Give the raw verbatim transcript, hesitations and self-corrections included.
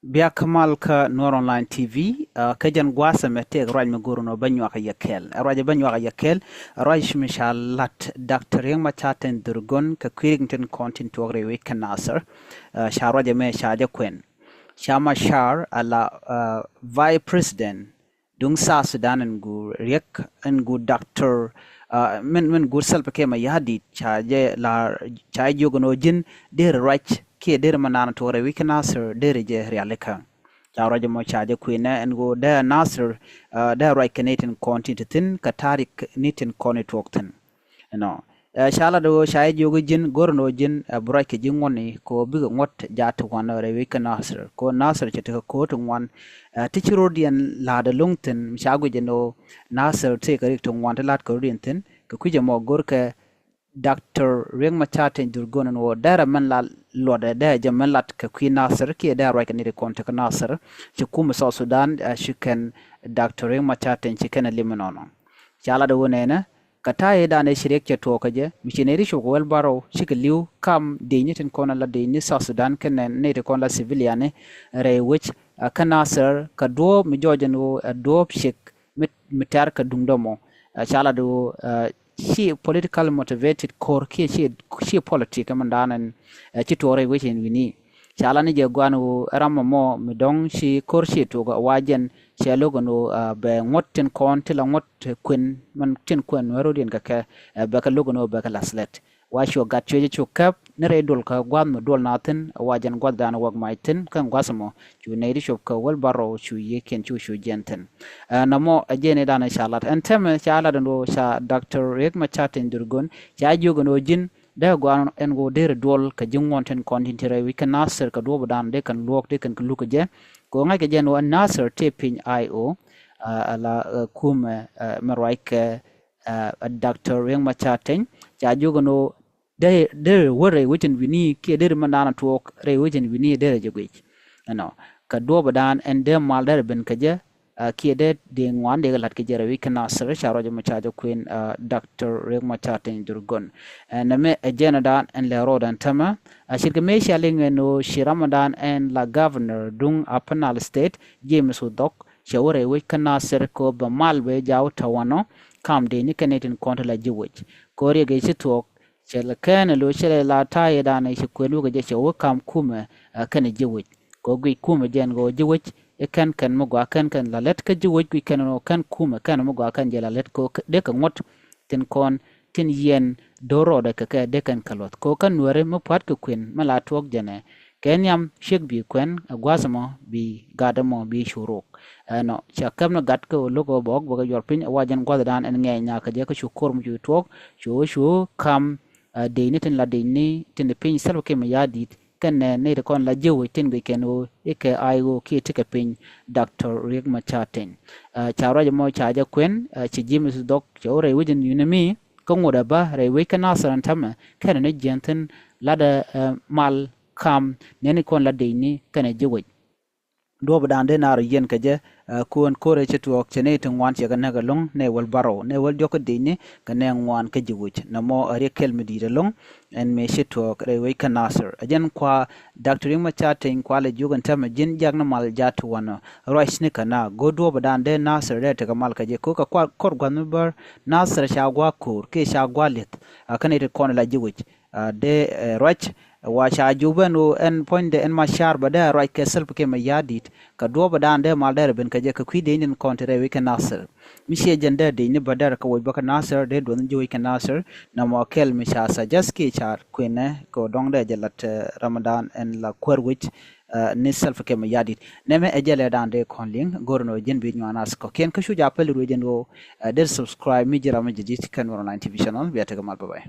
Bia kä mal kä Nuer Online T V, kä jɛn gua̱a̱th ɛmɛ tëëkɛ ruac mi go̱r ɛn ɣöö bä nyuak a yɛ kɛɛl. Ɛ ruac ɛ bä nyuak a yɛ kɛɛl, ɛ ruac mi ca lat Doctor Riek Machar Teny Dhurgon kɛ kui̱ rik tin kɔn tin tuɔɔk rɛy wec kä Nasir. Ca ruac ɛmɛ ca jɛ kuɛn. Ca Machar a la Vice President duŋ South Sudan ɛn guur Riek, ɛn guur Doctor, min, min guur Salva Kiir Mayardit, ca jɛ la, ca jɛ jiök ɛn ɣöö ji̱n derɛ ruac kiɛ derɛ mi naan tuɔɔk rɛy wec kä Nasir derɛ jɛ rialikä. Ca ruac ɛmɔ ca jɛ kuɛnɛ ɛn ɣöö dee Nasir, dee ruac kɛ ni tin kɔn tin te thi̱n kɛ ta̱a̱ rik ni tin kɔn i̱ tuɔɔk thi̱n. Ɛnɔ, ca lat ɣöö ca jɛ jiök i̱ ji̱n go̱r ɛn ɣöö ji̱n bi ruac kɛ ji̱ ŋuɔ̱tni kɛ ɣöö bikɛ ŋuɔ̱t jaat ti ŋuan rɛy wec kä Nasir. Kɛ ɣöö Nasir cɛ tekɛ ko̱o̱t ti ŋuan, ti ci ro̱diɛn la̱a̱t ɛlɔ̱ŋ thi̱n, mi ca guic ɛn ɣöö Nasir tëëkɛ rik ti ŋuan ti la̱a̱t kɛ ro̱diɛn thi̱n. Kɛ kui̱c ɛmɔ go̱rkɛ Doctor Riek Machar Teny Dhurgon ɛn ɣöö derɛ min la luɔtdɛ, derɛ jɛ min lat kɛ kui̱ Nasir kiɛ derɛ ruac kɛ ni ri kɔn tekɛ Nasir. Ci kumɛ South Sudan, ci kɛn Doctor Riek Machar Teny ci kɛn ɛ lim ɛnɔnɔ. Ca lat ɣöö nɛnɛ kɛ ta̱a̱ i̱ danɛ ci Riek cɛ tuɔɔk kä jɛ, mi ci nɛy ti cop kɛ wäl bärɔw cikɛ li̱w kam dëëcni tin kɔn la dëëcni South Sudan kɛnɛ nɛy ti kɔn la civilian rɛy wec kä Nasir kɛ duɔ̱ɔ̱p mi jɔɔc ɛn ɣöö ɛ duɔ̱ɔ̱p ciek mi, mi tɛ̈r kɛ duŋdä mɔ. Ca lat ɣöö ci political motivated ko̱r kiɛ ci, ci politic min da̱a̱n ɛn ci tuɔɔk rɛy wec in wi̱ni. Ca lat ni jɛ gua̱n ɣöö ram ɛmɔ mi dɔ̱ŋ ci ko̱r ci tuɔɔk ɛ wa jɛn cɛ lo̱k ɛn ɣöö bɛ ŋuɔ̱t tin kɔn ti la ŋuɔ̱t kuën min tin kuën wä ro̱diɛn kɛ kɛ, bɛ kɛ lo̱k ɛn ɣöö bɛ kɛ la̱th lɛt. Wa cuɔ gat cuecä cu käp ni rɛy duɔl kä gua̱th mi duɔl na thi̱n, wa jɛn gua̱thdan wäk mac thi̱n kɛn gua̱th ɛmɔ cu nɛy ti cop kä wäl bärɔw cu yiëëkiɛn cu cu jiɛn thi̱n. Nɔmɔ ɛ jɛn i̱ danɛ ca lat ɛn täämɛ ca lat ɛn ɣöö ca Doctor Riek Machar Teny Dhurgon ca jiök ɛn ɣöö ji̱n dee gɔaa ɛn ɣöö derɛ duɔl kɛ ji̱ ŋuɔ̱n tin kɔn tin ti rɛy wec kä Nasir kɛ duɔ̱ɔ̱pdan dee kɛn luɔ̱ɔ̱k dee kɛn kɛ luk kɛ jɛ. Kɛ ɣöö ŋa̱ckɛ jɛ ɛn ɣöö Nasir tëë piny I O, ala kumɛ mi ruac kɛ Doctor Riek Machar Teny ca jiök ɛn ɣöö derɛ, derɛ wä rɛy wec in wi̱ni kiɛ derɛ min da̱a̱n tuɔɔk rɛy wec in wi̱ni derɛ jɛ guic. Ɛnɔ, kɛ duɔ̱ɔ̱pdan ɛn dee mal derɛ ben kɛ jɛ kiɛ dee dee ŋuan dee kɛ la̱t kɛ jɛ rɛy wec kä Nasir. Ca ruac ɛmɔ ca jɛ kuɛn Doctor Riek Machar Teny Dhurgon. Ɛn ɛmɛ ɛ jɛn ɛ da̱a̱n ɛn lɛ ro̱o̱dan täämɛ. A ce̱tkɛ mëë cia liŋ ɛn ɣöö ci ram ɛ da̱a̱n ɛn la governor duŋ Upper Nile State James Odhok cɛ wä rɛy wec kä Nasir kɛ ɣöö bɛ mal bɛ jaw tɔ̱ wanɔ kam dëëcni kɛnɛ tin kɔn ti la ji̱ wec. Kɛ ɣöö Riek ɛ ci tuɔɔk cɛ lɛ kɛn ɛ lo̱c cɛ lɛ la ta̱a̱ i̱ danɛ ci kuën wä kɛ jɛ cɛ wä kam kumɛ kɛnɛ ji̱ wec. Kɛ ɣöö guic kumɛ jɛn kɛ ɣöö ji̱ wec i̱ kɛn kɛn mi gɔaa kɛn kɛn la lät kä ji̱ wec guic kɛn ɣöö kɛn kumɛ kɛn mi gɔaa kɛn jɛ la lät kɛ ɣöö dee kɛ ŋuɔ̱t tin kɔn tin yiɛn do̱r rɔɔdɛ kɛ kɛ dee kɛn kɛ luɔth. Kɛ ɣöö kä Nuääri mi pua̱t kɛ kuën mi la tuɔɔk jɛnɛ kɛ nhiam ciek bi kuɛn ɛ gua̱a̱th ɛmɔ bi gat ɛmɔ bi cu rok. Ɛnɔ, ca kɛp ni gat kɛ ɣöö lo̱k ɣöö bɛ ɣɔ̱k bɛ kɛ yuɔr piny ɛ wa jɛn gua̱thdan ɛn ŋɛɛny nyakä jɛ kä cu ko̱r mi cu tuɔɔk cu cu kam dëëcni tin la dëëcni tin piny Salva Kiir Mayardit kɛnɛ nɛy ti kɔn la ji̱ wec tin guic kɛn ɣöö i̱ kɛ I O kiɛ tekɛ piny Doctor Riek Machar Teny. Ca ruac ɛmɔ ca jɛ kuɛn ci James Odhok cɛ wä rɛy wec in wi̱ni mi kä ŋot ɛ bä rɛy wec kä Nasir ɛn täämɛ kɛnɛ ni jiɛn thi̱n latdɛ mal kam nɛni kɔn la dëëcni kɛnɛ ji̱ wec. Duɔ̱ɔ̱pdan dee naar yiɛn kɛ jɛ, kuɔn ko̱rɛ ci tuɔɔk cɛ nɛy ti ŋuan cɛ kɛ näk ɛlɔ̱ŋ nɛy wäl bärɔw nɛy wäl diɔ̱k kä dëëcni kɛ nɛy ŋuan kä ji̱ wec. Nɔmɔ ɛ Riek kɛl mi di̱i̱t ɛlɔ̱ŋ ɛn mëë ci tuɔɔk rɛy wec kä Nasir. Ɛ jɛn kua Doctor Riek Machar Teny kua lɛ jiök ɛn täämɛ ji̱n jiakni mal jaat ti wanɔ ruacni kɛ na go̱o̱r duɔ̱ɔ̱pdan dee Nasir dee tekɛ mal kɛ jɛ kɛ ɣöö kɛ kua kɔr gua̱th mi bär Nasir ca gua̱a̱ ko̱o̱r kiɛ ca gua̱a̱ li̱eth. Kä nɛy ti kɔn la ji̱ wec dee ruac wa ca jiök ben ɣöö ɛn puɔ̱nydɛ ɛn Machar bɛ dee ruac kɛ Salva Kiir Mayardit kɛ duɔ̱ɔ̱pdan dee mal derɛ ben kɛ jɛ kɛ kui̱ dëëcni kɔn ti rɛy wec kɛ Nasir. Mi ciɛ jɛn dee dëëcni bä derɛ kɛ woc bä kɛ Nasir dee duɔth ji̱ wec kɛ Nasir. Nɔmɔ kɛl mi ca suggest kiɛ ca kuënɛ kɛ ɣöö dɔ̱ŋ dee jɛ lat Ramadan ɛn la kuäär wec ni Salva Kiir Mayardit. Nɛmɛ ɛ jɛlɛ dan dee kɔn liŋ go̱r ɛn ɣöö ji̱n bi nyuan as kɔ̱kiɛn kä cu ja päl ruëëc ɛn ɣöö dee subscribe mi ji̱ ram mi jadid kɛ Nuer Online T V channel. Bia tekɛ mal, bye bye.